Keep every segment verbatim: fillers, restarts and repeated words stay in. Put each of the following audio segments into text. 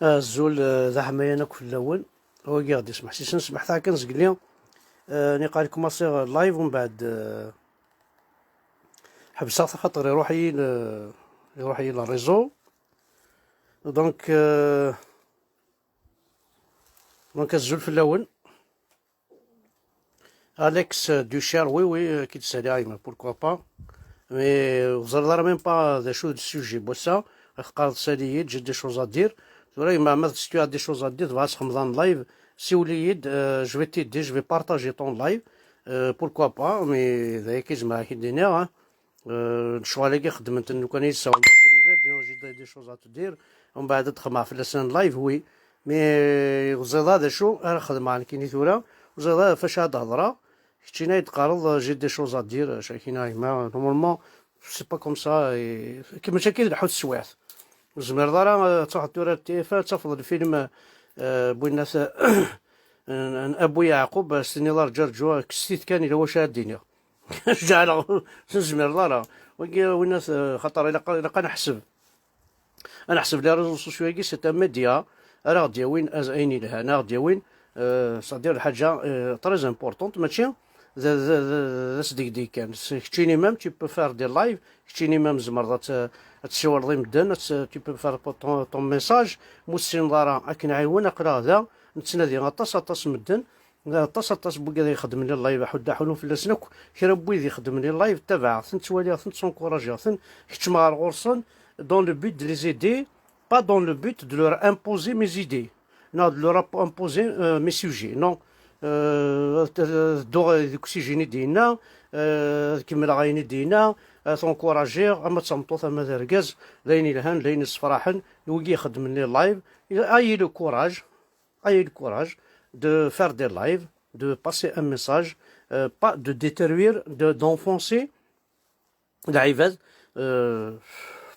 Azul, eh, d aḥmayan akk fell-awen. Wagi ɣ-d-ismeḥsisen, smeḥ taɛkan zgelli. Eh, niqal kmaṣiɣ live, umbeɛd, eh, ḥebseɣ-t axaṭer iruḥ-iyi l-, iruḥ-iyi le réseau. Donc, euh, donc azul fell-awen. Alex Ducher, oui, oui, euh, ki d-sali, ayma, pourquoi pas. Mais, euh, ur ẓriɣ ara même pas d acu d sujet n wass-a. Teqqareḍ sali-yi-d, j'ai des choses à dire. Tura, yemma, ma tu as des choses à dire, tebɣa ad txedmeḍ en live, siwel-iyi-d, euh, je vais t'aider, je vais partager ton live. Euh, pourquoi pas, mais d aya kan i zemreɣ ad k-id-iniɣ, hein. Euh, lecɣal-agi xeddment-ten lukan i yessawlen en privé, disons, j'ai des, des choses à te dire, umbeɛd ad xedmeɣ fell-asen live, oui. Mais ur ẓriɣ ara d acu ara xedmeɣ nekkini tura, ur ẓriɣ ara ɣef wacu ad hedreɣ. Keččini ay d-teqqareḍ, euh, j'ai des choses à dire, euh, cakina, yemma, normalement, c'est pas comme ça, et, mačči akka i d-lḥu teswiɛt. Ur tezmireḍ ara, euh, ad truḥeḍ tura ar T F un, ad tafeḍ lfilm, euh, n winnat, euh, n, n Abu Yeɛqub, ad s-tiniḍ: "Arǧu, arǧu, kkset-it kan, yella wacu ara d-iniɣ." Ǧeɛleɣ, ur tezmireḍ ara. Wagi, winnat, euh, xaṭer ilaq, ilaq ad neḥseb. Ad neḥseb les réseaux sociaux-agi, c'est un média ara ɣ-d-yawin az-, ayen yelhan, ara ɣ-d-yawin, euh, c'est-à-dire lḥaǧa, euh, très importante, mačči d, d, d, d asdegdeg kan. S-, keččini même, tu peux faire des lives, keččini même tzemreḍ ad t-, ad tessiwleḍ i medden, ad t-, tu peux faire ton, ton message, ma ur tessineḍ ara ad k-nɛiwen, aql-aɣ da, nettnadi aṭas, aṭas medden, aṭas, aṭas n wigad ixeddmen les lives, aḥuddu aḥunu fell-asen akk, kra n wid ixeddmen les lives, ttabaɛeɣ-ten, ttwaliɣ-ten, ttɛenkuṛajiɣ-ten, keččmeɣ ɣer ɣur-sen, dans le but de les aider, pas dans le but de leur imposer mes idées, non, de leur imp-, imposer, euh, mes sujets, non. Euh, dduɣ deg usijen i d-yenna, euh, ad kemmleɣ ayen i d-yenna, ad t-encouragiɣ, ama d tameṭṭut, ama d argaz, d ayen yelhan, d ayen yessefraḥen, i wigi ixeddmen les lives, ayez le courage, ayez le courage de faire des lives, de passer un message, euh, pas de détruire, de, d'enfoncer lɛibad, euh,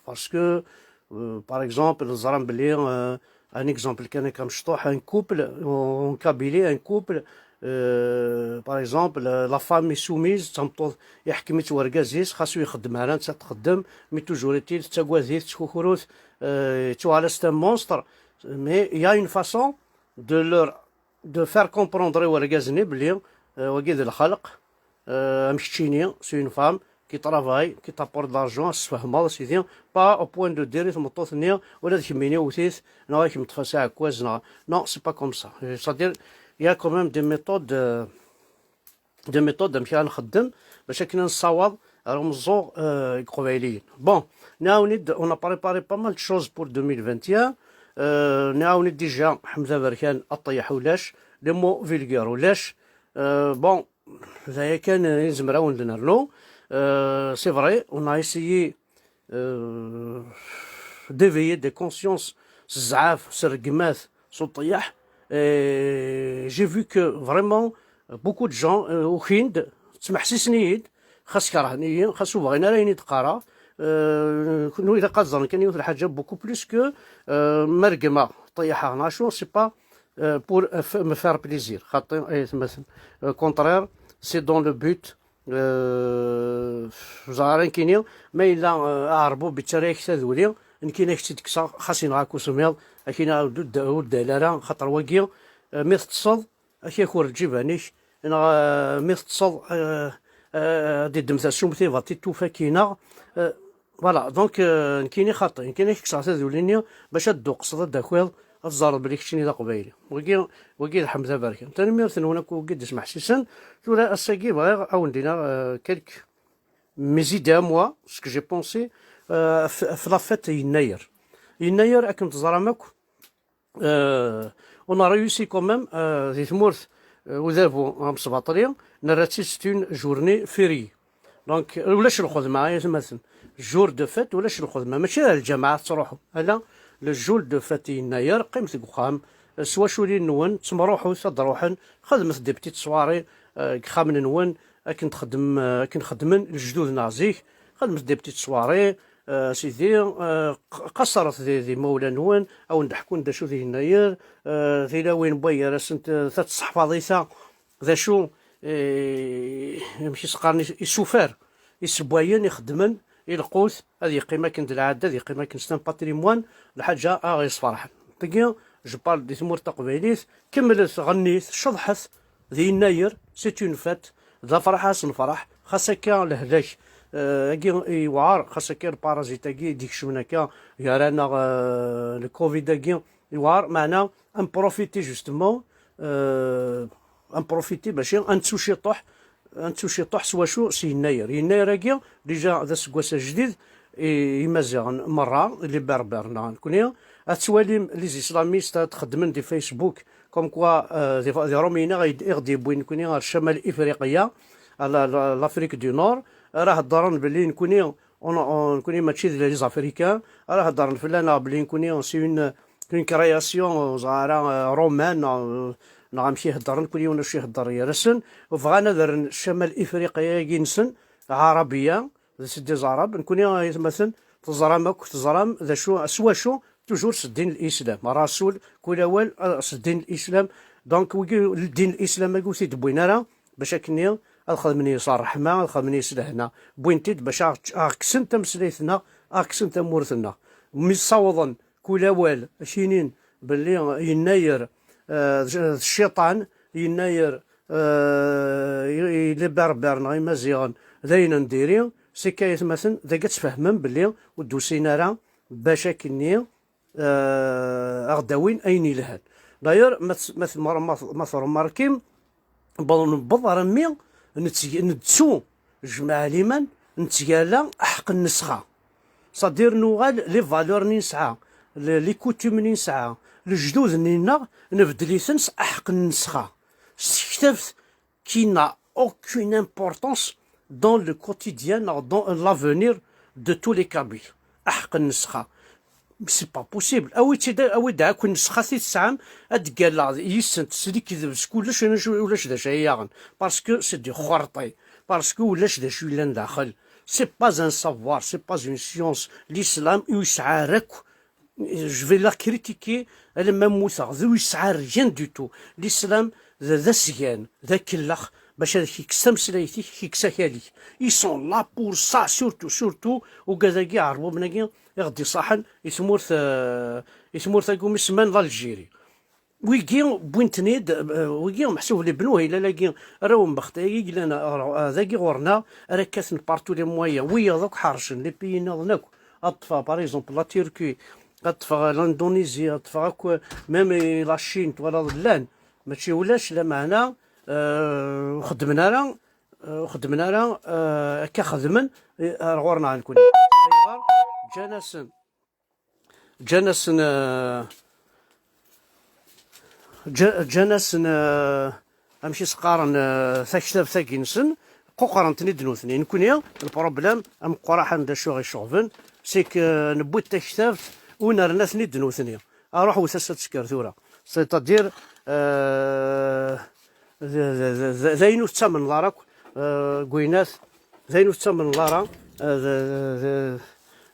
parce que, euh, par exemple, ẓran belli, euh, un exemple kan akka mecṭuḥ, un couple, en Kabylie, un couple, euh, par exemple, euh, la femme est soumise, d tameṭṭut, iḥkem-itt wergaz-is, xas ur ixeddem ara, nettat txeddem, mais toujours est-il, tettagad-it, tettkukrut, euh, yettwaɣal-as d un monstre, mais il y a une façon de leur, de faire comprendre i wergaz-nni belli, euh, wagi d lxelq, euh, am keččini, c'est une femme qui travaille, qui t'apporte de l'argent, ad s-tfehmeḍ, sidi, pas au point de dire i tmeṭṭut-nni, ula d kemmini wwet-it, neɣ ad kem-ṭṭef-as aɛekkaz, neɣ, non, c'est pas comme ça. C'est-à-dire, il y a quand même des méthodes, euh, des méthodes amek ara nxeddem bac akken ad nessawaḍ ar umeẓẓuɣ, euh, n Iqbayliyen. Bon, nɛawen-id, on a préparé pas mal de choses pour deux mille vingt et un. Euh, nɛawen-id déjà Ḥmed Aberkan, aṭeyyḥ ulac, les mots vulgaires ulac. Euh, bon, d aya kan i nezmer ad wen-d-nernu. Euh, c'est vrai, on a essayé, euh, d'éveiller des consciences s zzɛaf, s rregmat, s uṭeyyḥ. Et j'ai vu que vraiment beaucoup de gens, euh, ukin-d, ttmeḥsisen-iyi-d, xas kerhen-iyi, xas ur bɣin ara ayen i d-qqareɣ. Euh, kunwi ilaq ad ẓren kan yiwet lḥaǧa, beaucoup plus que, euh, ma reggmeɣ, ṭeyyḥeɣ, neɣ acu, c'est pas, euh, pour, euh, f-, me faire plaisir. Xaṭi, ay atmaten. Euh, contraire, c'est dans le but, euh, ẓer ara nekkini, ma yella, euh, aɛerbub yettarra-yak taduli, nekkini ad k-tt-id-kkseɣ, xas yenɣa-k usemmiḍ, akkin ur d-, ur d-dal ara, xaṭer wagi, euh, mi teṭṭseḍ, ad k-yaker lǧiban-ik, neɣ, euh, mi teṭṭseḍ, euh, euh, ad d-iddem tassumt, ibaṭ-it tufa-k-ineɣ. Euh, voilà, donc, euh, nekkini xaṭi, nekkini ad k-kkseɣ taduli-nni bac ad d-tuqseḍ, ad d-takiḍ, ad teẓreḍ belli keččini d aqbayli. Wagi, wagi d Ḥmed Aberkan. Tanemmirt-nwen akk wigi d-ismeḥsisen. Tura ass-agi bɣiɣ ad wen-d-iniɣ, euh, quelques mes idées à moi, ce que j'ai pensé, euh, ɣef, ɣef la fête n Yennayer. Yennayer, akken teẓram akk, euh, on a réussi quand même, euh, di tmurt, euh, udabu amesbaṭli, nerra-tt-id c'est une journée fériée. Donc, ulac lxedma, ay atmaten. Jour de fête, ulac lxedma. Mačči ar lǧameɛ ad tettruḥu. Ala, le jour de fête yennayer, qqimet deg uxxam, s waculi-nwen, ttemruḥut, ad d-ruḥen, xedmet des petites soirées, euh, deg ixxamen-nwen, akken txeddem, euh, akken xeddmen lejdud-nneɣ zik, xedmet des petites soirées, euh, sidi, euh, q-, qasret di, di imawlan-nwen, ad wen-d-ḥkun d acu d yennayer, euh, tilawin n waygar-asent, euh, ta tseḥfaḍ-ita, d acu, eh, amek i s-qqaren, is-, isufar, isewwayen ixeddmen, i lqut, ad yeqqim akken d lɛadda, ad yeqqim akken c'est un patrimoine, lḥaǧa a ɣ-yesferḥen. Tagi, je parle di tmurt taqbaylit, kemmlet, ɣennit, ceḍḥet, d yennayer, c'est une fête, d afraḥ, ad s-nefraḥ, xas akka lehlak, eh, agi yewɛer, xas akka lparazit-agi i d-ikecmen akka gar-aneɣ, eh, le covid-agi, yewɛer, meɛna, ad nprofiti justement, euh, ad nprofiti, mačči ad nettu ciṭuḥ, ad nettu ciṭuḥ s wacu? S yennayer. Yennayer-agi, déjà d aseggas ajdid i Imaziɣen merra, les Berbères neɣ nekni. Ad twalim les islamistes ad xeddmen di Facebook, comme quoi, euh, d, d Iṛumyen i ɣ-d-, i ɣ-d-yewwin nekni ɣer Ccamal Ifriqiya, à la, la, l'Afrique du Nord, ara heddren belli nekni, on, on, nekni mačči d les Africains, ara heddren fell-aneɣ belli nekni c'est une, une création, euh, ẓara, euh, romaine, euh, neɣ amek i heddren, nekni ulac ihedder gar-asen, bɣan ad rren Ccamal Ifriqiya-agi-nsen, Ɛarabiya, c'est des Arabes, nekni, ay atmaten, teẓram akk, teẓram d acu, s wacu, toujours s ddin n l'islam. Rasul, kul awal, euh, s ddin n l'islam. Donc, wigi, ddin n l'islam-agi ur t-id-wwin ara, bac akkenni ad xedmen yes ṛṛeḥma, ad xedmen yes lehna. Wwin-t-id bac a ɣ-, a ɣ-kksen tameslayt-nneɣ, a ɣ-kksen tamurt-nneɣ. Mi ssawḍen kul awal, ad k-inin belli yennayer, eh, d, d cciṭan, yennayer, eh, i, i les Berbères neɣ Imaziɣen, d ayen n diri, c'est que ay atmaten, dagi ad tfehmem belli ur d-usin ara bac akkenni euh, a ɣ-d-awin ayen yelhan. D'ailleurs, ma t-, ma t-, ma, ma, ma tṛumarkim, bon, newweḍ ar mmi, netteg-, nettu, jmaɛ liman, nettgalla aḥeqq n nesxa. C'est-à-dire, nuɣal les valeurs-nni nesɛa, le-, les coutumes-nni nesɛa, lejdud-nni-nneɣ, nbeddel-iten s aḥeqq n nesxa. S tektabt qui n'a aucune importance dans le quotidien, dans l'avenir de tous les Kabyles. Aḥeqq n nesxa. C'est pas possible. Awi-tt-id, awi-d akk nesxa i tesɛam, ad d-ggalleɣ yis-sent s lekdeb, s kullec, ulac, ulac d acu ay yaɣen. Parce que c'est du xerṭi. Parce que ulac d acu yellan daxel. C'est pas un savoir, c'est pas une science. L'islam, ur yesɛi ara akk je vais la critiquer, alamma mmuteɣ, d ur yesɛi rien du tout. L'islam, d, d asgan, d akellex, bac ad k-ikkes tameslayt-ik, k-ikkes akal-ik. Ils sont là pour ça, surtout, surtout, ugad-agi, iɛerbuben-agi, i ɣ-d-iṣaḥen i tmurt, euh, i tmurt-agi umi semman l'Algérie. Wigi, wwin-ten-id, euh, wigi, meḥsub les Bnu Hilal-agi, arraw n Bextay-agi, yellan, euh, dagi ɣur-neɣ, ara kkaten par tous les moyens. Wiyaḍ akk ḥercen, les pays nniḍen akk. Ad ṭṭfeɣ, par exemple, la Turquie, ad ṭṭfeɣ l'Indonésie, ad ṭṭfeɣ akk, même la Chine, twalaḍ llan. Mačči ulac, lameɛna, euh, ur xeddmen ara, euh, ur xeddmen ara, euh, akka xedmen, euh, ar ɣur-neɣ nekkni. Ayɣer? Ǧǧan-asen, ǧǧan-asen, euh, ǧǧa-, ǧǧan-asen, euh, amek i s-qqaren, euh, taktabt-agi-nsen, quqren-ten-id nutni. Nekkni, lproblème ameqqraḥen d acu i ɣ-iceɣben, c'est que newwi-d taktabt, u nerna-ten-id nutni. Aruḥ wet-as ad tesker tura. C'est-à-dire, euh, d, d, d, d, d ayen ur tettamneḍ ara akk, euh, deg winat, d ayen ur tettamneḍ ara, euh, d, d, d,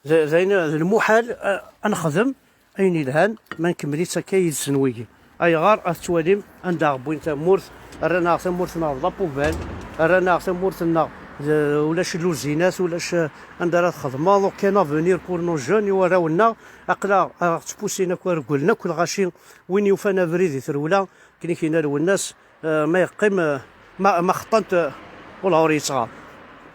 d, d ayen, d lmuḥal, euh, ad nexdem ayen yelhan, ma nkemmel-itt akka yid-sen wigi. Ayɣer? Ad tettwalim anda ɣ-wwin tamurt, rran-aɣ tamurt-nneɣ d la poubelle, rran-aɣ tamurt-nneɣ d, ulac luzinat, ulac, euh, anda ara txedmeḍ, aucun avenir pour nos jeunes, i warraw-nneɣ, aql-aɣ, aɣ-ttpusin akk, rewlen akk lɣaci, win yufan abrid i trewla, akken i k-yenna Lwennas, euh, ma yeqqim, euh, ma, ma xeṭṭant, euh, wallah ur yettɣar.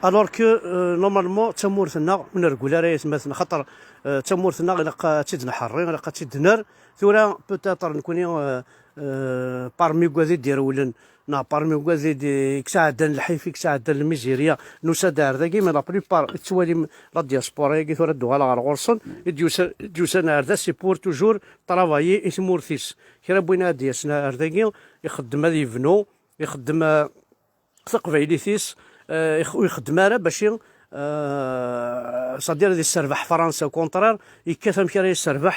Alors que, euh, normalement, d tamurt-nneɣ, ur nergel ara ay atmaten, xaṭer, euh, d tamurt-nneɣ ilaq ad tt-id-nḥerri, ilaq ad tt-id-nerr. Tura, peut-être, nekkni, euh, euh, parmi wigad i d-irewlen, neɣ parmi wigad i d-, i yesɛeddan lḥif, i yesɛeddan lmizirya, nusa-d ar dagi, mais la plupart, i tettwalim la diaspora-agi tura d-uɣaleɣ ɣer ɣur-sen, i d-yusa-, i d-yusan ar da, c'est pour toujours travailler i tmurt-is. Kra n win ad d-yasen ar dagi, ixeddem ad yebnu, ixeddem, eh, taqbaylit-is, eh, ix-, ur ixeddem ara bac i, eh, c'est-à-dire ad yesserbeḥ Fransa, au contraire, yekkat amek ara yesserbeḥ,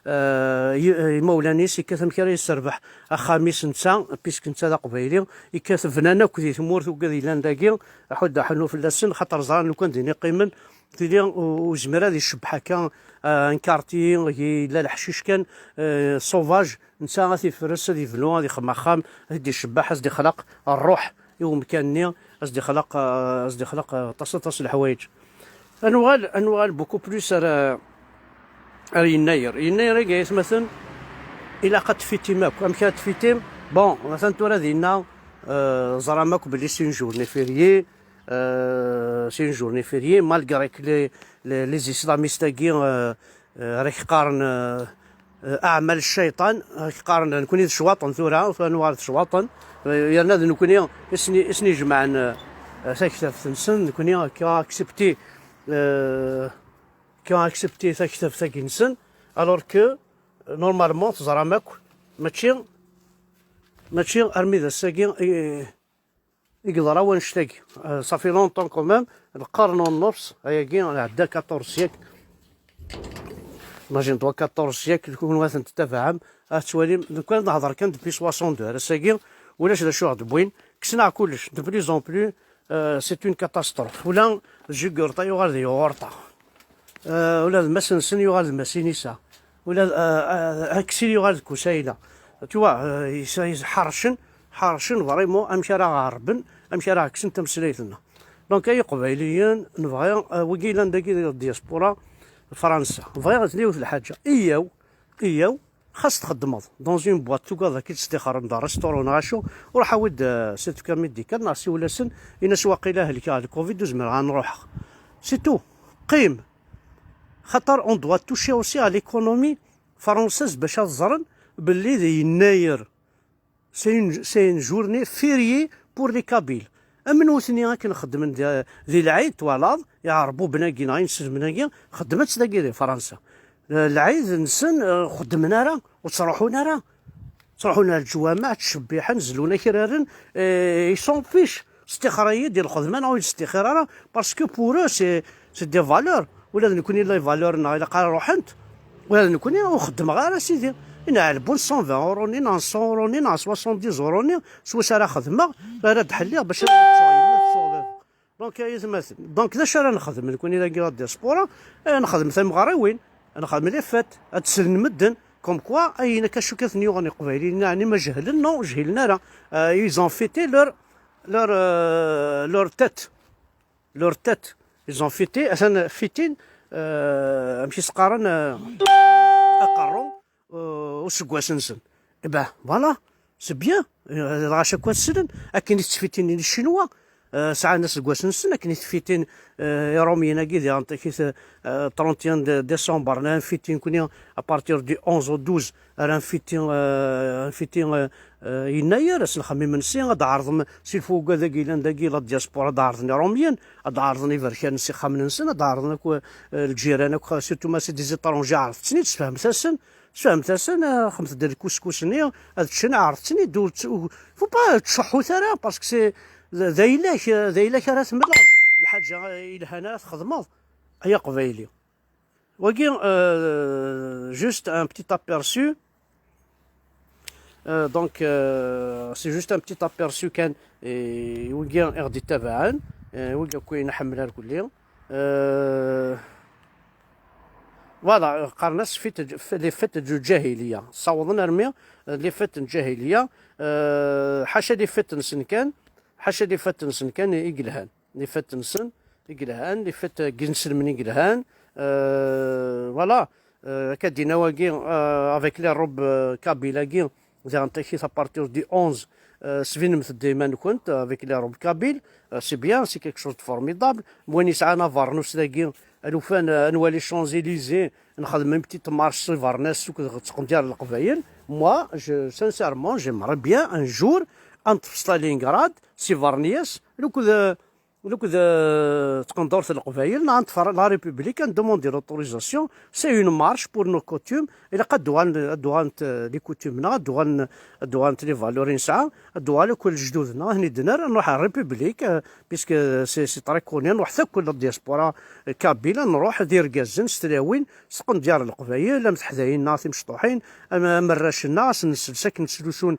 eh, i-, imawlan-is, yekkat amek ara yesserbeḥ axxam-is netta, puisque netta d aqbayli, yekkat bnan akk di tmurt ugad yellan dagi, aḥuddu aḥunnu fell-asen, xaṭer ẓran lukan din i qqimen, tili u-, ur yezmir ad icebbeḥ akka, eh, un quartier, yella leḥcic kan, eh, sauvage, netta ad t-ifres, ad yebnu, ad ixdem axxam, ad t-id-icebbeḥ, ad s-d-ixleq rruḥ i umkan-nni, ad s-d-ixleq, eh, ad s-d-ixleq, eh, aṭas, aṭas n leḥwayeǧ. Ad nuɣal, ad nuɣal beaucoup plus ar, ar Yennayer. Yennayer-agi, ay atmaten, ilaq ad tfitim akk. Amek ara tfitim? Bon, atan tura dinna, eh, ẓram akk belli c'est une journée fériée, euh, c'est une journée fériée, malgré que les, les, les islamistes-agi, euh, euh, ara k-qqaren, euh, euh, aɛmal cciṭan, ara k-qqaren nekkni d ccwaṭen tura, tura nuɣal d ccwaṭen, euh, yerna d nekkni i sen-, i sen-ijemɛen, euh, taktabt-nsen, nekkni qui a accepté, euh, qui a accepté taktabt-agi-nsen, alors que, euh, normalement, teẓram akk, mačči, mačči armi d ass-agi i, i yeḍra wannect-agi. Euh, ça fait longtemps quand même, lqern u nnefs, ayagi, ɛedda quatorze siècles. Imagine-toi, quatorze siècles, kunwi ad ten-tettabaɛem, ad tettwalim, nekkni ad nehḍer kan depuis soixante-deux, ar ass-agi, ulac d acu ɣ-d-wwin, kksen-aɣ kullec, de plus en plus, euh, c'est une catastrophe. Ula d Jugurṭa yuɣal d Yuɣurṭa. Euh, ula d Mass-nsen yuɣal d Mass Inisa. Ula d, euh, euh, Aksil yuɣal d Kusayla. Tu vois, euh, is-, is-, ḥercen, ḥercen vraiment amek ara ɣerben, amek ara ɛeksen tameslayt-nneɣ. Donc, ay Iqbayliyen, nebɣa, euh, wigi yellan dagi di diaspora Fransa. Bɣiɣ ad yiwet lḥaǧa. Iyyaw, iyyaw, xas txeddmeḍ dans une boîte, tugadeḍ ad k-id-stixren d restaurant neɣ acu, ruḥ awi-d, euh, certificat médical neɣ siwel-asen, in-as waqila helkeɣ le covid ur zmireɣ ad n-ruḥeɣ. C'est tout. Qqim. Xaṭer on doit toucher aussi à l'économie française bac ad ẓren belli d yennayer, c'est une, c'est une journée fériée pour les Kabyles. Am nutni akken xeddmen di, di lɛid, twalaḍ, iɛerbuben-agi neɣ inselmen-agi, xeddmen-tt dagi di Fransa. Lɛid-nsen, eh, xeddmen ara, ur ttruḥun ara. Ttruḥun ar leǧwameɛ, ttcebbiḥen, zellun akraren, eh, ils s'en fichent. Stixer-iyi-d i lxedma neɣ ur yi-d-stixir ara, parce que pour eux, c'est, c'est des valeurs. Ula d nekkni les valeurs-nneɣ ilaq ara ruḥent. Ula d nekkni ur xeddmeɣ ara, sidi. Neɣ ɛelbun cent vingt euros-nni, neɣ cent euros-nni, neɣ soixante-dix euros-nni, s wacu ara xedmeɣ, ara d-ḥelliɣ bac ad ttuɣ yemma, ttuɣ baba. Donc, ay atmaten, donc d acu ara nexdem nekkni dagi la diaspora? Eh, nexdem tamɣariwin, nexdem les fêtes, ad d-slen medden, comme quoi, ayen akka acu kan ten-yuɣen Iqbayliyen, ɛni ma jehlen? Non, ur jhilen ara. Euh, ils ont fêté leur, leur, euh, leur tête. Leur tête. Ils ont fêté, atan fitin, euh, amek i s-qqaren, euh, aqerru, euh, useggas-nsen. Eh ben, voilà, c'est bien. Euh, dɣa acu akka slen? Akken i ttfitin les Chinois, euh, sɛan aseggas-nsen, akken i tfitin, euh, Iṛumyen-agi, diɣen takit, euh, trente et un de décembre, neɣ fitin kuni à partir du onze au douze, ara nfiti, euh, nfiti, euh, euh, yennayer, ass n lxemmi-nsen, ad d-ɛerḍen si lfuga dagi yellan dagi, la diaspora, ad d-ɛerḍen Iṛumyen, ad d-ɛerḍen iberkan s ixxamen-nsen, ad d-ɛerḍen akk, euh, lǧiran akk, surtout ma c'est des étrangers, ɛerḍet-ten-id, sfehmet-asen, sfehmet-asen, euh, xemt-d lkuskus-nni, ad ččen, ɛerḍet-ten-id, ur tt-, ur, faut pas tcuḥḥut ara, parce que c'est, d, d ayla-k, d ayla-k ara temleḍ, lḥaǧa, euh, yelhan ara txedmeḍ, ay aqbayli. Wagi, euh, juste un petit aperçu. Euh, donc, euh, c'est juste un petit aperçu kan, i wigi i ɣ-d-ittabaɛen, euh, wigi akk i nḥemmel irkelli. Euh, voilà, qqaren-as fête, les fêtes du ǧahiliya. Ssawḍen armi, euh, les fêtes n ǧahiliya. Euh, ḥaca les fêtes-nsen kan, ḥaca les fêtes-nsen kan i yelhan. Les fêtes-nsen i yelhan, les fêtes n yinselmen i yelhan. Euh, voilà. Euh, akka d-yenna wagi, euh, avec les robes, euh, kabyles-agi, diɣen takit à partir du onze, euh, svinemt-d iman-nkent, euh, avec les robes kabyles, euh, c'est bien, c'est quelque chose de formidable. Win yesɛan abarnus dagi, alufan, euh, ad nwali Champs-Élysées, nxedm une petite marche s ibarnas, akked tqendyar n Leqbayel. Moi, je, sincèrement, j'aimerais bien un jour ad neṭṭef Stalingrad, s ibarnyas, akked, euh, Nekk d, eh, tqendurt n Leqbayel, neɣ ntfer la République, ad ndemandi l'autorisation, c'est une marche pour nos coutumes, ilaq ad d-uɣalent, ad d-uɣalent, eh, les coutumes-nneɣ, ad d-uɣalen, ad d-uɣalent les valeurs i nesɛa, ad d-uɣal akk lejdud-nneɣ, ad ten-id-nerr, ad nruḥ ɣer République, eh, puisque c'est, c'est très connu, ad nruḥ akk la diaspora, eh, kabyle, ad nruḥ d irgazen s tlawin, s tqendyar n Leqbayel, am teḥdayin-nneɣ timecṭuḥin, am, am arrac-nneɣ, ad sen-nsels akken ttlusun,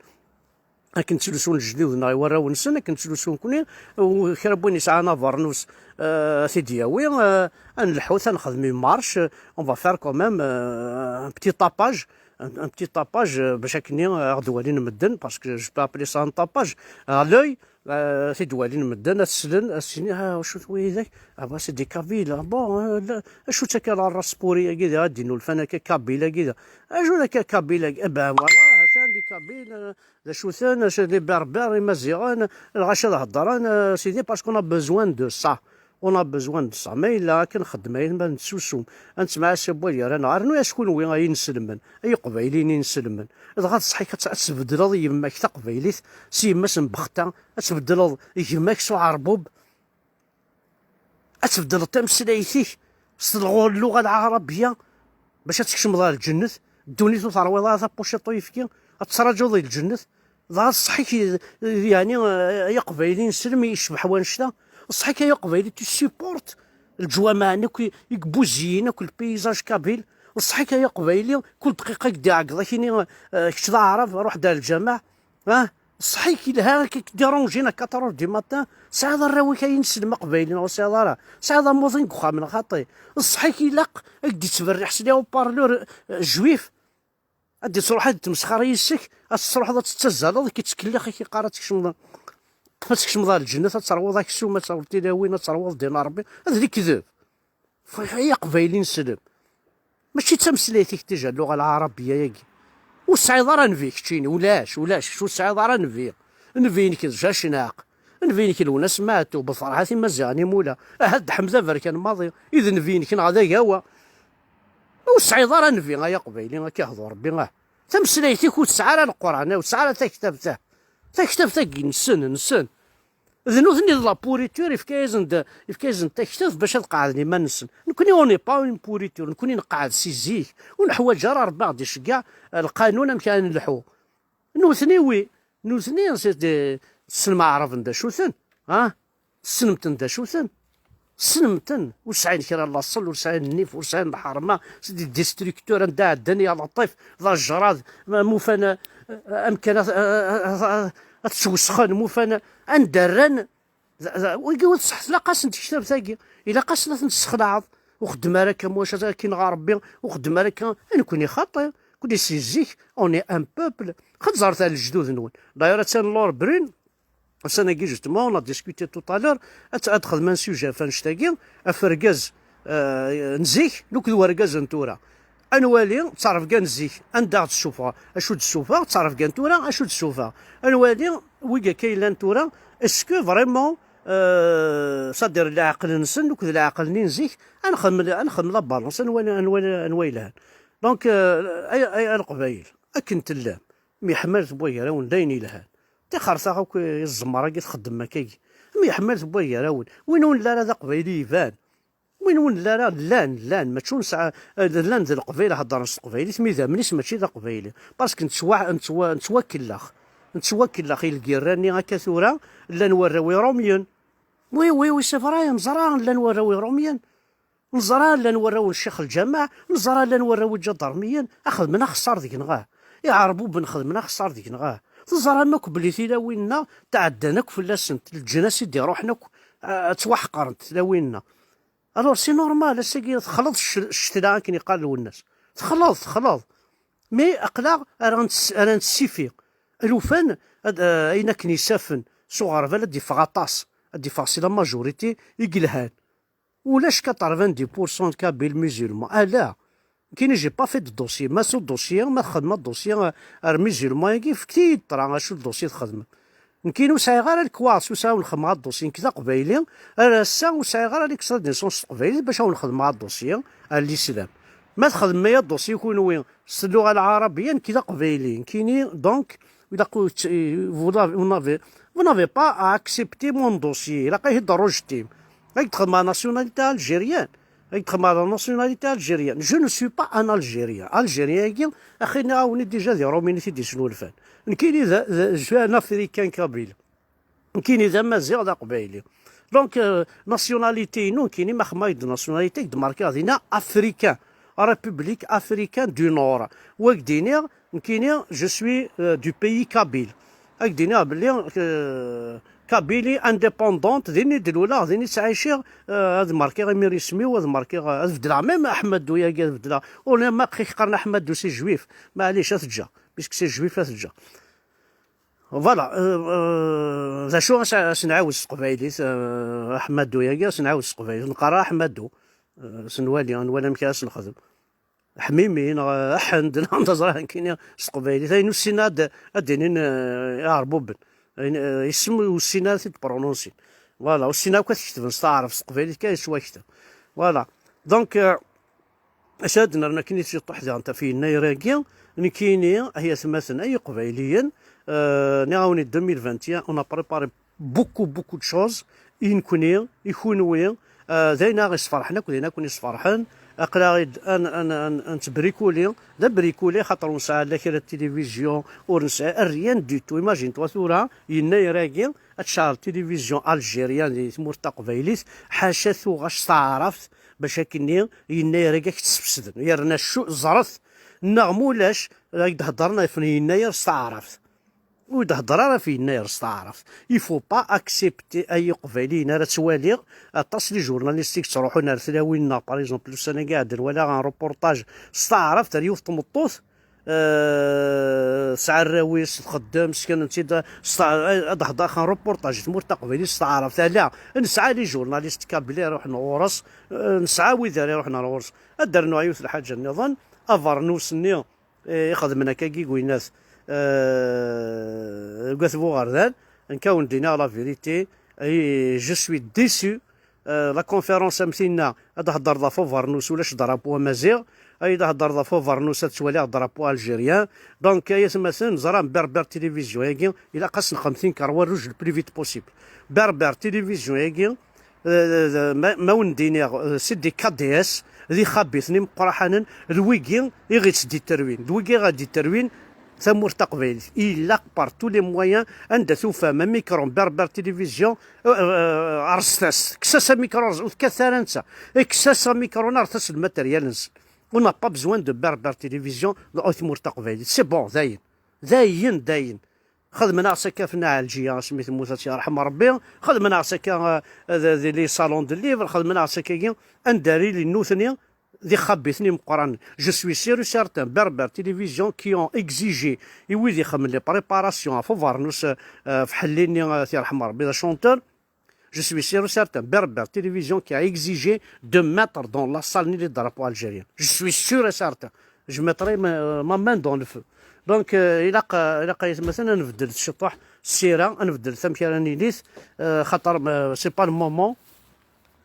akken ttlusun lejdud-nneɣ i warraw-nsen, akken ttlusun nekni, u kra n win yesɛan abernus, eh, ad t-id-yawi, eh, ad nelḥut, ad nexdem une marche, eh, on va faire quand même, eh, un petit tapage, un, un petit tapage, eh, bac akken, eh, ad ɣ-d-walin medden, parce que je peux appeler ça un tapage, à l'œil, eh, ad t-id-walin medden, ad slen, ad s-inin, ah, acu-t widak? Ah, bah, c'est des Kabyles, ah, bon, eh, la, acu-tt akka la race pourrie-agi da, ad d-innulfan akka Kabyle-agi da? Acu d akka Kabyle-agi? Eh ben, voilà, atan des Kabyles, eh, d acu-ten, acu, les Berbères, Imaziɣen, lɣaci ad heddren, eh, sidi, parce qu'on a besoin de ça. On a besoin de ça. Ma yella akken nxeddem ayen, ma netsusum, ad nettemɛassab wal gar-aneɣ. Rnu-yas kunwi ay inselmen, ay iqbayliyen inselmen. Dɣa d ṣṣeḥ-ik ad tt-, ad tbeddleḍ yemma-k taqbaylit s yemma-s n Bexta, ad tbeddleḍ gma-k s uɛerbub, ad tbeddleḍ tameslayt-ik s lɣu-, lluɣa lɛarabiya bac ad tkecmeḍ ɣer lǧennet. Ddunit ur terwiḍ ara tapuciṭ uyefki, ad tettraǧuḍ i lǧennet. Dɣa ṣṣeḥ-ik, yeɛni, ay aqbayli nselm i yecbeḥ wanect-a. Ṣṣeḥ-ik ay aqbayli tu supportes leǧwameɛ-nni akk i, i yebbuziyen akk lpayzaj kabyle. Ṣṣeḥ-ik ay aqbayli kul dqiqa i k-d-iɛeggeḍ akini, eh, kečč d aɛrab, ruḥ-d ar lǧameɛ. Ah, ṣṣeḥ-ik yelha, ad k-déranjin à quatre heures du matin. Tesɛiḍ arraw-ik ay inselm aqbayli neɣ ur tesɛiḍ ara? Tesɛiḍ amuḍin deg uxxam neɣ xaṭi? Ṣṣeḥ-ik ilaq ad k-d-ittberriḥ s les haut-parleurs, eh, juifs. Ad d-ittruḥ ad d-tmesxer yis-k, ad tettruḥeḍ ad tettazzaleḍ, ad k-ittkellix, ad k-iqqar ad tkecmeḍ, ad tkecmeḍ ɣer lǧennet, ad terwuḍ aksum, ad terwuḍ tilawin, ad terwuḍ din Ṛebbi. Ad d lekdeb. F-, ay aqbayli nselm. Mačči d tameslayt-ik déjà, lluɣa lɛarabiya-agi. Ur tesɛiḍ ara nnbi keččini, ulac, ulac, kečč ur tesɛiḍ ara nnbi. Nnbi-inek d Jacnaq. Nnbi-inek Lwennas Meɛtub, Ferḥat Imaziɣen Imula. Ahat d Ḥmed Aberkan maḍi i d nnbi-inek neɣ d Agawa. Ur tesɛiḍ ara nnbi, ay aqbayli, ad k-ihdu Ṛebbi, ah. Tameslayt-ik ur tesɛi ara Leqran, ur tesɛi ara taktabt, ah. Taktabt-agi nsen, nsen. D nutni d la pourriture, ifka-yasen-d, ifka-yasen-d taktabt bac ad qeɛden iman-nsen. Nekni, on n'est pas une pourriture, nekni nqeɛɛed si zik, ur neḥwaǧ ara Ṛebbi ad ɣ-d-iceggeɛ, eh, lqanun amek ara nelḥu. Nutni, wi, nutni, c'est des, tessnem Aɛraben d acu-ten, ah? Tessnem-ten d acu-ten? Tessnem-ten, ur sɛin kra n laṣel, ur sɛin nnif, ur sɛin lḥerma, c'est des destructeurs, anda ɛeddan ya Laṭif, d ajrad, ma, mufan, eh, amkan ad, ad, ad, ad, ad ttwesxen, mufan, anda rran, d, d, wigi ur tṣeḥ, tlaq-asen tektabt-agi, ilaq-asen ad ten-tessexlaɛeḍ, ur xeddem ara akka, mwac akin ɣer Rebbi, ur xeddem ara akka, a nekni xaṭi, nekni si zik, on est un peuple, xeẓẓret ar lejdud-nwen. D'ailleurs, attan Laure Brune, ussan-agi, justement, on a discuté tout à l'heure, ad, ad xedmen sujet ɣef annect-agi, ɣef urgaz, euh, n zik, akked wergaz n tura. Ad nwali ttrebga n zik, anda ɣ-d-ssufeɣ, acu d-ssufeɣ, ttrebga n tura, acu d-ssufeɣ. Ad nwali wigi akka yellan tura, est-ce que vraiment, euh, c'est-à-dire leɛqel-nsen akked leɛqel-nni n zik, ad nxemmel, ad nxemmel la balance, ad nwali, ad nwali anwa yelhan. Donc, euh, ay, ay, ay Leqbayel, akken tellam, myeḥmalet wagar-awen d ayen yelhan. Tixertaɣ akk i tzemmer-agi txeddem akkagi. Myeḥmalet wagar-awen. Win ur nelli ara d aqbayli iban. Win ur nelli ara llan, llan, mačči ur nesɛa, llan d Leqbayel heddren s teqbaylit, mi d amnis mačči d aqbayli. Parce que nettwa-, nettwa-, nettwakellex. Nettwakellex i lgirra-nni akka tura, llan warraw irumyen. Oui, oui, oui, c'est vrai, neẓra llan warraw irumyen. Neẓra llan warraw n ccix lǧameɛ, neẓra llan warraw n ǧadarmiyen, a xedmen axeṣṣar deg-neɣ, ah. Iɛerbuben xedmen axeṣṣar deg-neɣ, ah. Teẓram akk belli tilawin-nneɣ tɛeddan akk fell-asent, leǧnas i d-iruḥen akk, ah, ttwaḥqarent tlawin-nneɣ. Alors, c'est normal, ass-agi texleḍ cc-, ccetla akken iqqar Lwennas. Texleḍ, texleḍ. Mais aql-aɣ ara ntes-, ara nessifi. Alufan, ad, ah, ayen akken isafen s uɣerbal ad d-iffeɣ aṭas, ad d-iffeɣ si la majorité i yelhan. Ulac quatre-vingt-dix pour cent de Kabyles musulmans. Ala. Nekini, j'ai pas fait de dossier. Ma su dossier, ma txedmeḍ dossier ar musulman-agi, fket-iyi-d ṭra acu d dossier txedmem. Nekini ur sɛiɣ ara lekwaɣeḍ s usawen xedmeɣ dossier. Nekk d aqbayli, ar ass-a ur sɛiɣ ara l'extrait de naissance s teqbaylit bac awen xedmeɣ dossier ar l'islam. Ma txedmem aya dossier kunwi s lluɣa lɛarabiya, nekk d aqbayli. Nekini, donc, ilaq u-, vous avez, vous avez, Vous n'avez pas à accepter mon dossier. Ilaq ad t-id-rejetim. Ad k-d-xedmeɣ la nationalité algérienne. Ad k-d-xedmeɣ la nationalité algérienne. Je ne suis pas un Algérien. Algérien-agi, axi nniɣ-awen-id déjà d Iṛumyen i t-id-yesnulfan. Nekkini d, d, je suis un Africain kabyle. Nekkini d Amaziɣ, d Aqbayli. Donc, euh, nationalité-inu, nekkini, ma xedmeɣ-d nationalité, ad k-d-markiɣ dinna africain, République africaine du Nord. Wa ad k-d-iniɣ, nekkini, je suis, euh, du pays kabyle. Ad k-d-iniɣ belli, euh, Kabylie indépendante, din i d-luleɣ, din i ttɛiciɣ, euh, ad markiɣ imir isem-iw, ad markiɣ, euh, ad beddleɣ, même Ahmadou-yagi ad beddleɣ. Ur ma qqik qqaren Ahmadou, c'est juif. Maɛlic, ad t-ǧǧeɣ. Puisque c'est juif, ad t-ǧǧeɣ. Voilà, euh, euh, d acu as-, as-nɛawed s teqbaylit, euh, Ahmadou-yagi as-nɛawed s teqbaylit, neqqar Ahmadou, euh, s-nwali, nwali amek ara s-nexdem. Ḥmimi, neɣ, euh, Aḥend, neɣ d aẓra nekkini s teqbaylit, ayen ur ssinen ad, ad d-inin, euh, iɛerbuben, ayen, euh, isem ur ssinen ara ad t-id-prononsin. Voilà, ur ssinen akk ad t-ketben s taɛrabt, s teqbaylit kan yettwaktab. Voilà, donc, euh, Acu ad nernu akken i ciṭuḥ diɣen ɣef yennayer-agi, nekkini, ay atmaten, ay iqbayliyen, euh, nniɣ-awen-id deux mille vingt et un, on a préparé beaucoup, beaucoup de choses, i nekkni, i kunwi, euh, d ayen aɣ isferḥen akk, d ayen akk n isferḥen, aql-aɣ-id ad n-, ad n-, ad n-, ad nettbrikuli, d abrikuli, xaṭer ur nesɛi la kra n tilivizyu, ur nesɛi rien du tout. Imagine-toi tura, yennayer-agi, ad tceɛl tilivizyu algérienne di tmurt taqbaylit, ḥaca tuɣac s taɛrabt, bac akkenni yennayer-agi ad k-tt-sfesden. Yerna cu-, ẓret, neɣ mulac, ad d-heddren ɣef yennayer s taɛrabt. Ur d-hedder ara ɣef yennayer s taɛrabt. Il faut pas accepter, ay iqbayliyen ara ttwaliɣ, aṭas n les journalistes i yettruḥun ar tlawin-nneɣ, par exemple, ussan-agi iɛeddan walaɣ un reportage s taɛrabt ar yiwet tmeṭṭut, euh, tesɛa arraw-is, txeddem, sseknen-tt-id, s ta-, ad d-heddreɣ un reportage i tmurt taqbaylit s taɛrabt. Ala, nesɛa les journalistes kabyles ara iruḥen ɣur-s, euh, nesɛa wid ara iruḥen ar ɣur-s. Ad d-rnuɣ yiwet lḥaǧa nniḍen, abernus-nni, eh, ixedmen akkagi deg winnat, eh, deg At Buɣerdan, nekk ad wen-d-iniɣ la vérité, eh, je suis déçu. Eh, la conférence am tinna, ad d-heddreḍ ɣef ubernus, ulac drapeau amaziɣ, ad d-heddreḍ ɣef ubernus, ad twaliɣ drapeau algérien. Donc, ay atmaten, ẓran Berbère Télévision-agi, ilaq ad s-nexdem tinkerwa rouge le plus vite possible. Berbère Télévision-agi, eh, ma, ma wen-d-iniɣ, eh, c'est des K D S, d ixabiten imeqqraḥanen, d wigi i ɣ-ittditerwin, d wigi i ɣ-d-iterwin tamurt taqbaylit. Ilaq par tous les moyens, anda tufam amikru n Berbère Télévision, eh, eh, rẓet-as, kkes-as amikru, rẓ-, ur tekkat ara netta. Eh, kkes-as amikru, rret-as lmateryal-nsen. On n'a pas besoin de Berbère Télévision dans tmurt taqbaylit. C'est bon, dayen. Dayen, dayen. Xedmen-aɣ-tt akka ɣef Nna Ɛelǧiya, asmi temmut ad tt-yerḥem Rebbi. Xedmen-aɣ-tt akka, euh, di, di les salons de livres, xedmen-aɣ-tt akkagi, anda ara ilin nutni d ixabiten imeqqranen. Je suis sûr et certain, Berbère Télévision qui ont exigé, i wid ixedmen les préparations ɣef ubernus, euh, ɣef ḥelli-nni, euh, ad t-yerḥem Rebbi, d achanteur. Je suis sûr et certain, Berbère Télévision qui a exigé de mettre dans la salle-nni les drapeaux algériens. Je suis sûr et certain. Je mettrai ma, ma main dans le feu. Donc, euh, ilaq, euh, ilaq ay atmaten ad nbeddel ciṭuḥ ssira, ad nbeddel amek ara nilit, euh, xaṭer, euh, c'est pas le moment,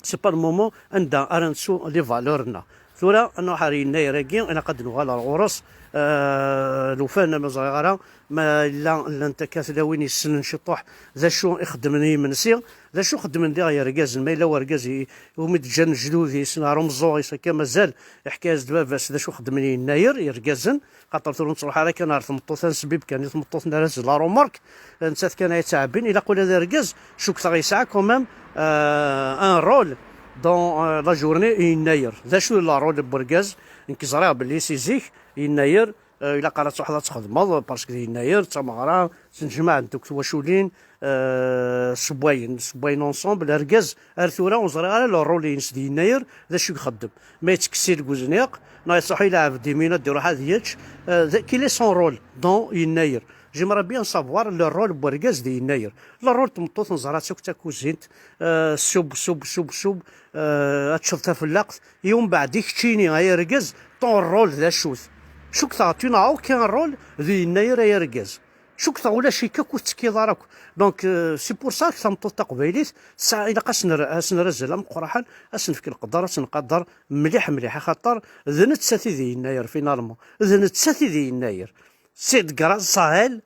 c'est pas le moment anda ara nettu les valeurs-nneɣ. Tura, ad nruḥ ar yennayer-agi, ilaq ad nuɣal ar ɣur-s, euh, lufan, ma ẓriɣ ara, ma yella llant akka tlawin yessnen ciṭuḥ d acu i xeddmen i yimensi, d acu xeddmen diɣ yergazen, ma yella wergaz i, umi d-ǧǧan lejdud-is, neɣ ar umeẓẓuɣ-is, akka mazal, iḥka-yas-d baba-s d acu xeddmen i yennayer, yergazen, xaṭer tura ur nettruḥ ara kan ar tmeṭṭut, ad nesbib kan i tmeṭṭut n arraz la remarque, nettat kan ay ttɛebbin, ilaq ula d argaz, cukkteɣ yesɛa quand même, euh, un rôle dans, euh, la journée i yennayer. D acu la rôle n wergaz? Nekk ẓriɣ belli si zik, yennayer, euh, ilaq ara truḥeḍ ad txedmeḍ, parce que di yennayer, d tameɣra, ttnejmaɛent akk twaculin, euh, ssewwayen, ssewwayen ensemble, argaz, ar tura ur ẓriɣ ara le rôle-ines di yennayer, d acu i ixeddem. Ma yettkessi deg uzniq, neɣ yettruḥ ilɛeb dimina, ad d-iruḥ ad yečč, euh, d-, quel est son rôle dans yennayer? J'aimerais bien savoir le rôle n wergaz di yennayer. Le rôle n tmeṭṭut neẓra-tt akk d takuzint, euh, sub, sub, sub, sub, euh, ad teččeḍ tafellaqt, i umbeɛd i keččini ay argaz, ton rôle d acu-t? Cukkteɣ tu n'as aucun rôle di yennayer ay argaz. Cukkteɣ ulac-ik akk, ur tettekkiḍ ara akk. Donc, euh, c'est pour ça que tameṭṭut taqbaylit, tesɛa, ilaq ad s-nerr-, ad s-nerr azal ameqqraḥen, ad s-nefk lqedr, ad s-nqader mliḥ mliḥ, axaṭer d nettat i d yennayer, finalement. D nettat i d yennayer. C'est grâce à elle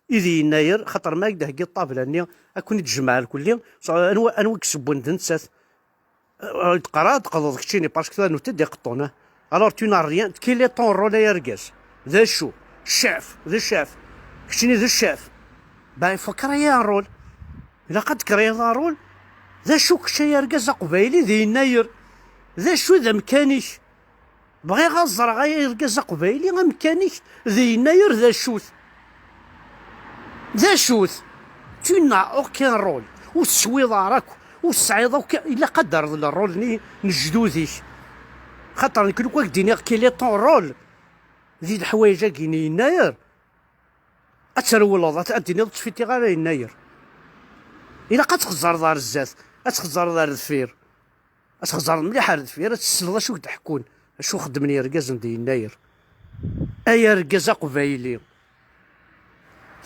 I d yennayer, xaṭer ma ak-d-heggiḍ ṭṭabla-nni, ad ken-id-jemɛen kulli, anwa, anwa i yessewwen d nettat? Eh, teqra, tqeḍeḍ keččini, parce que tanut-id iqeṭṭun, eh. Alors, tu n'as rien, quel est ton rôle, ay argaz? D acu? Chef, d chef. Keččini d chef. Ben, il faut créer un rôle. Ilaq ad d-créer un rôle. D acu kečč, ay argaz aqbayli, d yennayer? D acu d amkan-ik? Bɣiɣ ad ẓreɣ, ay argaz aqbayli, amkan-ik d yennayer d acu-t? D acu-t? Tu n'as aucun rôle. Ur teswiḍ ara akk. Ur tesɛiḍ akk. Ilaq ad d-terreḍ le rôle-nni n lejdud-ik. Xaṭer nekk lukan k-d-iniɣ quel est ton rôle di leḥwayeǧ-agi n yennayer, ad trewleḍ, ad, ad d-tiniḍ ur ttfitiɣ ara yennayer. Ilaq ad txeẓẓreḍ ar zdat, ad txeẓẓreḍ ar deffir. Ad txeẓẓreḍ mliḥ ar deffir, ad tessneḍ acu i k-d-ḥekkun, acu xeddmen yergazen di yennayer. Ay argaz aqbayli.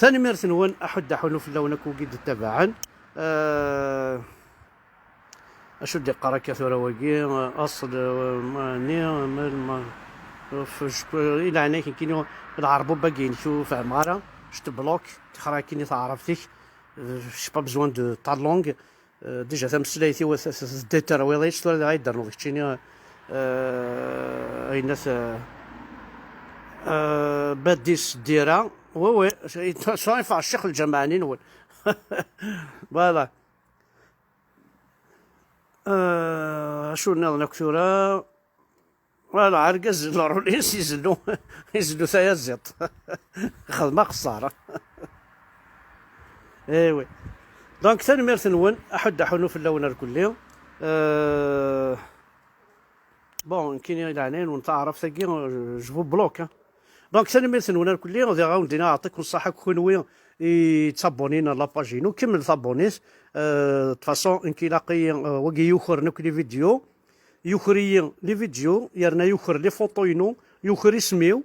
Tanemmirt-nwen, aḥuddu aḥunnu fell-awen akk wigi d-ittabaɛen. Eh, acu d-iqqar akka tura wagi? Aṣel, eh, mani, mal, ma, uf, je peux, i leɛnaya-k, nekkini lɛerb ur bagi-inek ur fehmeɣ ara. Je te bloque, tixra akkin i taɛrabt-ik. Eh, j'ai pas besoin de ta langue. Eh, déjà tameslayt-iw s-, s-, s-, s-, d-terwiḍ-itt, tura dɣa i d-ternuḍ keččini, eh, ayen at, eh, eh, Badis Dira. Oui, oui, sɛifa ccix lǧameɛ-nni-nwen. Voilà. Eh, acu nniḍen akk tura? Voilà, argaz n lṛulis izellu, izellu tayaziḍt. Xedmeɣ xeṣṣara. Eh oui. Donc, tanemmirt-nwen, aḥuddu aḥunnu fell-awen irkelli. Euh, bon, nekkini i leɛnaya-nwen taɛrabt-agi, je, je vous bloque, hein. Donc, tanemmirt-nwen irkelli, diɣ ad wen-d-iniɣ yeɛṭikum ṣṣeḥḥa akk kunwi i ttabunin ar la page-inu, kemmlet abunit. Euh, de toute façon, nekk ilaq-iyi, euh, wagi yukren akk les vidéos. Yuker-iyi les vidéos, yerna yuker les photos-inu, yuker isem-iw,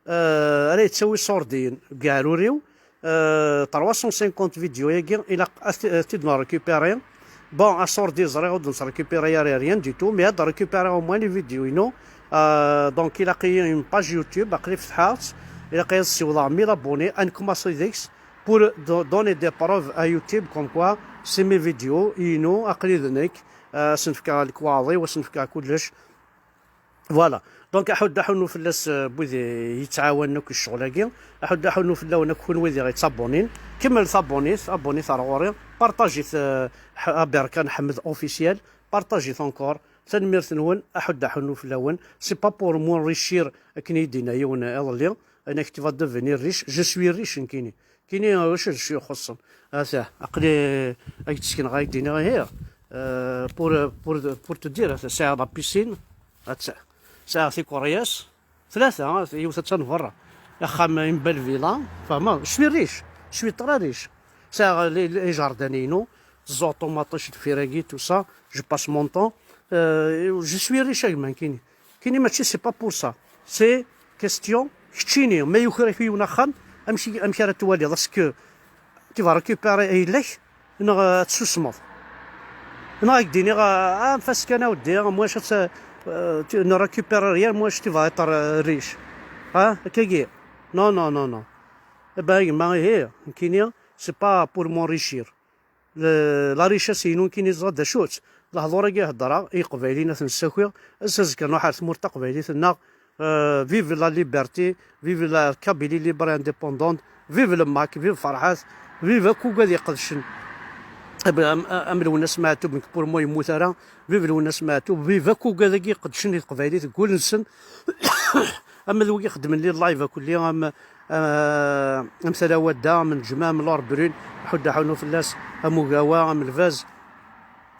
euh, ara yettawi ṣurdiyen deg uɛrur-iw, euh, trois cent cinquante vidéos-agi, ilaq ad t-, ad t-id-nrécupérer. Bon, aṣurdi ẓriɣ ur d-nettrécupérer ara rien du tout, mais ad récupérer au moins les vidéos-inu. Euh, donc, ilaq-iyi une page YouTube, aql-i fetḥeɣ-tt, ilaq-iyi ad ssiwḍeɣ mille abonnés, ad nkumaṣi deg-s, pour do-, donner des preuves à YouTube comme quoi c'est mes vidéos, inu, aql-i d nekk. Ah, asen-fkeɣ lekwaɣeḍ-iw, asen-fkeɣ kullec. Voilà. Donc, aḥuddu aḥunnu fell-as, euh, n wid yettɛawanen akk i ccɣel-agi. Aḥuddu aḥunnu fell-awen akk kunwi diɣ yettabunin. Kemmlet abunit, abunit ar ɣur-i. Partajit, euh, Ḥ-, Aberkan Ḥmed officiel. Partajit encore. Tanemmirt-nwen, aḥuddu aḥunnu fell-awen. C'est pas pour m'enrichir, akken i yi-d-yenna yiwen iḍelli. Ayen ak tu vas devenir riche, je suis riche, nekkini. Kini, wacu d acu ixuṣṣen? Ata, aql-i ad k-d-sekneɣ, ad k-d-iniɣ, ihi, euh, pour, pour, pour te dire, ata, sɛiɣ la piscine, ata, sɛiɣ tikuryas, tlata, ata, yiwet attan berra, axxam, une belle villa, fehmeḍ? Je suis riche, je suis très riche. Sɛiɣ les, les jardins-inu, tẓuɣ ṭumaṭic deffir-agi, tout ça, je passe mon temps. Euh, je suis riche a gma, nekkini. Kini mačči, c'est pas pour ça. C'est question, keččini, ma yuker-ak yiwen axxam, amek i, amek ara twaliḍ? Est-ce que tu vas récupérer ayla-k, neɣ, euh, ad tsusmeḍ? Neɣ ad k-d-iniɣ, ah, anef-as kan a weddi, moi, je, euh, tu ne récupères rien, moi, je, tu vas être, euh, riche. Ah, akkagi? Non, non, non, non. Eh ben, a gma, ihi, nekkini, c'est pas pour m'enrichir. Le-, la richesse-inu nekkini ẓriɣ d acu-tt. Lehdur-agi heddreɣ i Yeqbayliyen ad ten-ssakiɣ, ass azekka nruḥ ar tmurt taqbaylit-nneɣ. Euh, vive la liberté, vive la Kabylie libre et indépendante, vive le Mac, vive Ferḥat, vive akk ugad iqedcen. Am, am, am Lwennas Meɛtub, nekk pour moi yemmut ara, vive Lwennas Meɛtub, vive akk ugad-agi iqedcen i teqbaylit deg wul-nsen. Am d wigi ixeddmen les lives akk-lli, am, am, am Tala Wadda, am Neǧma, am Laure Brune, ḥuddu aḥunnu fell-as, am Ugawa, am Lbaz,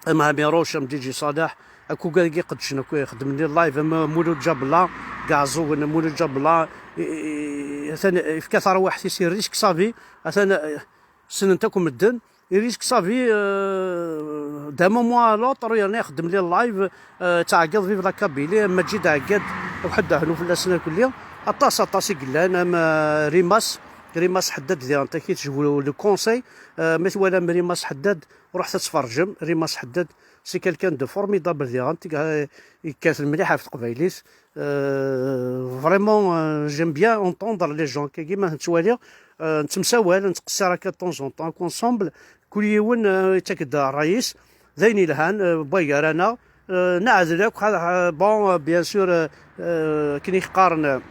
am Hami Roche, am D J Salah, akk ugad-agi iqedcen, akk ixeddmen les lives, am Mulud Ǧabla, Gaɛẓugen, am Mulud Ǧabla, i, i, i, atan ifka tarwiḥt-is i Riche Xavi, atan, eh, ssnen-t akk medden. Riche Xavi, euh, d'un moment à l'autre, yerna ixeddem les lives, euh, ttɛeggiḍ vive la Kabylie, Maǧid Ɛeggad, ḥuddu aḥunnu fell-asen irkelli. Aṭas, aṭas i yellan, am, euh, Rimas, Rimas Ḥeddad diɣen takit, je vous le conseille. Euh, ma twalam Rimas Ḥeddad, ruḥet ad tferǧem. Rimas Ḥeddad, c'est quelqu'un de formidable diɣen, tig-, euh, yekkat mliḥ ɣef teqbaylit. Euh, vraiment, euh, j'aime bien entendre les gens. Kagi ma nettwali, Nettemsawal, nettqessir akka de temps en temps ensemble. Kul yiwen yettak-d ṛṛay-is. D ayen yelhan, wway gar-aneɣ. Neɛdel akk. Bon, bien sûr, akken i k-qqaren,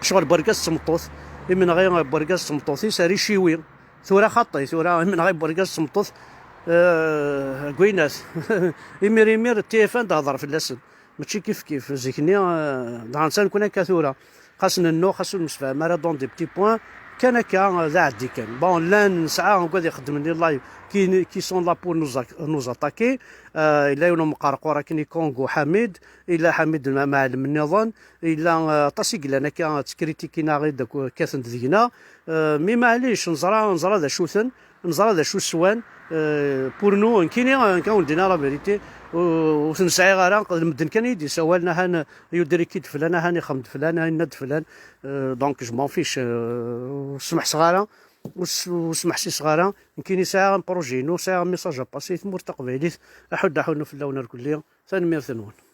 ccɣel n wergaz d tmeṭṭut, imenɣi n wergaz d tmeṭṭut-is ar iciwi. Tura xaṭi, tura imenɣi n wergaz d tmeṭṭut, gwinat. Imir imir, T F un d-hder fell-asen. Mačči kif kif zik-nni. Dɣa netta nekkni akka tura. Xas nennu, xas ur nemsefham ara dans des petits points, kan akka, d aɛeddi kan. Bon, llan nesɛa wigad ixeddmen les lives qui, qui sont là pour nous, nous attaquer. Yella yiwen umeqqar qur akken i Kongo Ḥamid, yella Ḥamid Maɛlem nniḍen, yella aṭas i yellan akka ttkritikinaɣ-id, kkaten-d deg-neɣ. Mi maɛlic, neẓra, neẓra d acu-ten, neẓra d acu swan. Pour nous, nekkini, nekk a wen-d-iniɣ la vérité, ur ten-sɛiɣ ara. D medden kan i yi-d-isawalen, ahan yudrik-d flan, ahan ixem-d flan, ahan yenna-d flan. Donc je m'en fiche. Ur smeḥseɣ ara, ur smeḥsiseɣ ara. Nekkini sɛiɣ un projet-inu, sɛiɣ un message à passer i tmurt taqbaylit. Aḥuddu aḥunnu fell-awen irkelli. Tanemmirt-nwen.